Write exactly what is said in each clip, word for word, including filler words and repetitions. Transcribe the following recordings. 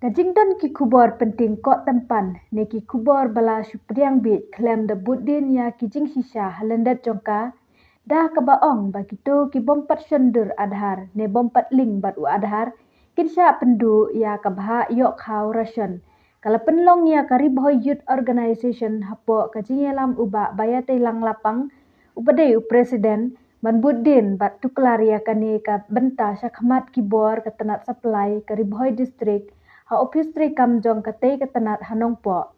Ka jingdon ki khubor pynting koh tympan ne ki khubor ba la shu pdiang bieit khlem da bud dien ïa ki jingshisha ha lyndet jong ka, da kaba ong ba kito ki bym pat shon dur Aadhaar ne bym pat link bad u Aadhaar kin shah pynduh ïa ka bhah ïoh khaw ration. Ka la pynlong ïa ka Ri Bhoi Youth Organisation hapoh ka jingïalam u Bah Baiateilang Lapang, uba dei u president, ban bud dien bad tuklar ïa kane ka bynta shakhmat ki bor ka tnat supply ka Ri Bhoi District ha ophis treikam jong katei ka tnat ha Nongpoh.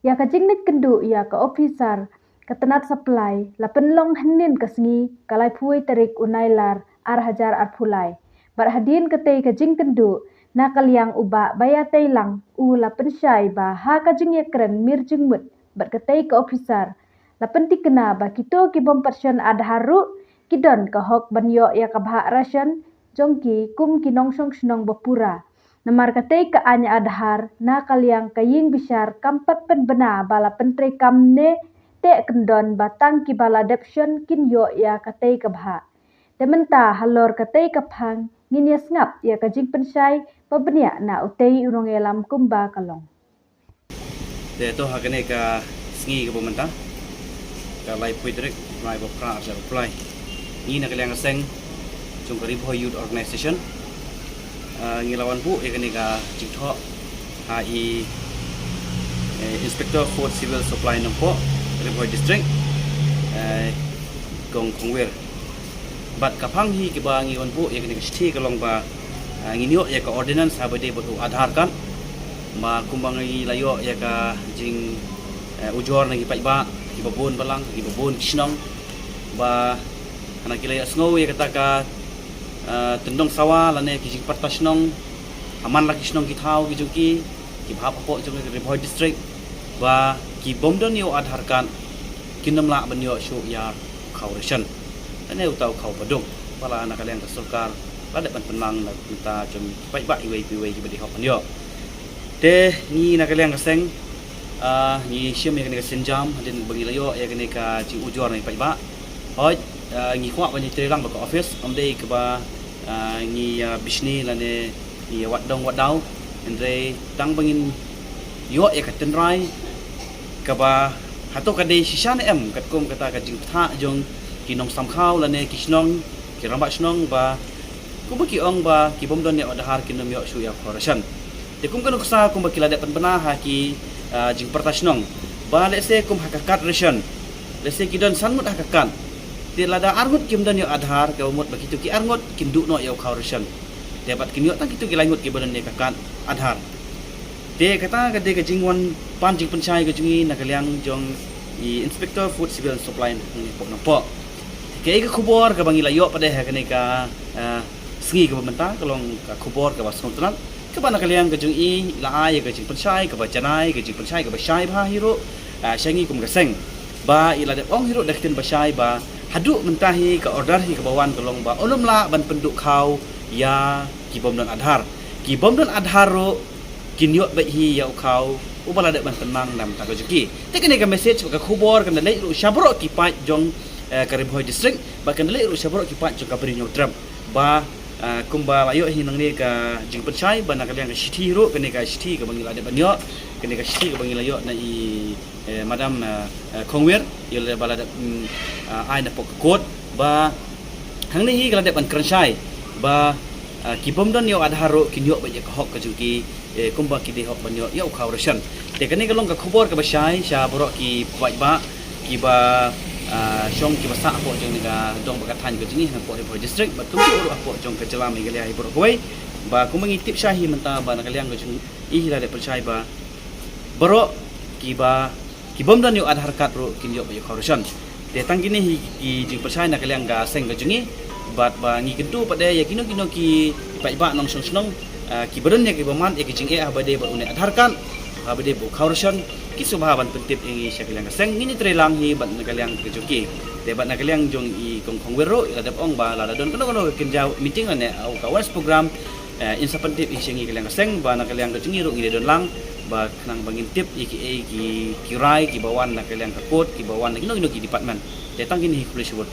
Ïa ka jingleit kynduh ïa ka officer ka tnat supply la pynlong hynnin ka sngi, ka laiphew tarik u Nailar ar hajar arphew lai. Bad hadien katei ka jingkynduh, na ka liang u Bah Baiateilang u la pynshai ba ha ka jingïakren mir jingmut bad katei ka officer, la pyntikna ba kito ki bym pat shon Aadhaar ruh ki don ka hok ban ïoh ïa ka bhah ration jong ki kum ki nongshong shnong ba pura. Namar katei ka aiñ Aadhaar na ka liang ka ïing bishar kam pat pynbna ba la pyntreikam ne teh kyndon ba tang kiba la dep shon kin ïoh ïa katei ka bhah. Te mynta halor katei ka phang ngin ïa sngap ïa ka jingpynshai ba bniah na utei u nongïalam kumba ka long. Te to ha kane ka sngi kaba mynta, ka laiphew tarik, bnai ba phra, ar hajar arphew lai, ngi na ka liang ka seng jong ka Ri Bhoi Youth Organisation, ah, ngi la wan buh ïa kane ka jingthoh ha i, eh, Inspector Food Civil Supply Nongpoh, Ri Bhoi District, eh, Kong Khongwir. Bad ka phang hi kaba ngi wan buh ïa kane ka shithi ka long ba, ah, ngin ïoh ïa ka ordinance ha ba dei bad u Aadhaar card. Ba kumba ngi la ïoh ïa ka jing, eh, ujor na ki paidbah kiba bun balang, kiba bun ki shnong, ba hana ki la ïohsngew ïa kata ka, eh, tyndong sawa lane ki jingpyrta shnong ha man la ki shnong ki thaw ki jong ki, kiba hap hapoh jong ka Ri Bhoi District, ba ki bym don ïa u Aadhaar card kin ym lah ban ïoh shuh ïa u khaw ration lane uta u khaw baduk ba la na ka liang ka sorkar la dep ban pynmang na ka bynta jong ki paidbah iwei pa iwei kiba dei hok ban ïoh. Te ngi na ka liang ka seng, ah, ngi shim ïa kane ka sienjam hadien ba ngi la ïoh ïa kane ka jingujor na ki paidbah. Hooid, ah, ngi kwah ban ïatreilang bad ka office, ym dei kaba, ah, ngi, ah, bishni lane ngi wad dong wad daw, hynrei tang ba ngin ïoh ïa ka tynrai kaba hato ka dei shisha ne em, katkum kata ka jingpyrta jong ki nongsam khaw lane ki shnong, ki rangbah shnong, ba kumba ki ong ba ki bym don ïa u Aadhaar kin ym ïoh shuh ïa u khaw ration. Te kum ka nuksa kumba ki la dep pynbna ha ki, ah, jingpyrta shnong, ba lehse kum ha ka card ration, lehse ki don san ngut ha ka card, te lada ar ngut kim don ïa u Aadhaar, kaba mut ba kito ki ar ngut kin duh noh ïa u khaw ration. Te bad kin ïoh tang kito ki lai ngut kiba don ïa ka card Aadhaar. Te kata ka dei ka jingwan pan jingpynshai ka jong ngi na ka liang jong i Inspector Food Civil Supply ngi pok na pok. Kaei ka khubor kaba ngi la ïoh pat ha kane ka, ah, sngi kaba mynta ka long ka khubor kaba sngewtynnat, kaba na ka liang ka jong i la ai ka jingpynshai kaba janai, ka jingpynshai kaba shai bha hi ruh, ah, sha ngi kum ka seng. Ba i la dep ong hi ruh da ka ktien ba shai ba haduh mynta hi ka order hi kaba wan ka long ba un ym lah ban pynduh khaw ïa ki bym don Aadhaar. Ki bym don Aadhaar ruh kin ïoh beit hi ïa u khaw uba la dep ban pynmang na ka bynta ka jong ki. Te kane ka message bad ka khubor kan da leit ruh sha baroh ki paid jong, eh, ka Ri Bhoi District, bad kan da leit ruh sha baroh ki paid jong ka Bri Hynñiewtrep. Ba, eh, kumba la ïoh hi nangne ka jingpynshai, ba na ka liang ka shithi ruh, kane ka shithi kaba ngi la dep ban ïoh, kane ka shithi kaba ngi la ïoh na i, eh, Madam, eh, eh, Khongwir, ïa lada ba la dep, mm, eh, ai na pok ka court, ba hangne hi ka la dep ban kren shai ba, ah, ki bym don ïa u Aadhaar ruh kin ïoh beit ïa ka hok ka jong ki, eh, kumba ki dei hok ban ïoh ïa u khaw ration. Te kane ka long ka khubor kaba shai sha baroh ki paidbah kiba, ah, shong kiba sah hapoh jong kane ka dong bad ka thaiñ ka jong ngi hapoh Ri Bhoi District bad kumjuh ruh hapoh jong ka jylla Meghalaya hi baroh kawei. Ba kumba ngi tip shai hi mynta ba na ka liang ka jong i hi la dep pynshai ba baroh kiba, ki bym don ïa u Aadhaar card ruh kin ïoh beit ïa u khaw ration. Te tang kine hi ki jingpynshai na ka liang ka seng ka jong ngi. Bad ba ngi kyntu pat de ïa kino kino ki paidbah nongshong shnong, ah, kiba don ïa kiba mad ïa ki jingeh haba dei bad une Aadhaar card, haba dei bad u khaw ration, ki sngewbha ban pyntip ïa ngi sha ka liang ka seng, ngin ïatreilang hi bad na ka liang ka jong ki. Te bad na ka liang jong i Kong Khongwir ruh i la dep ong ba lada don kano kano ka kynja meeting lane, ah, ka awareness program, eh, in sa pyntip ïa ngi sha ka liang ka seng, ba na ka liang ka jong ngi ruh ngi dei don lang ba khnang ba ngin tip ïa kiei ki, ki rai kiba wan na ka liang ka court, kiba wan na kino kino ki department. Te tang kine hi, khublei shibun.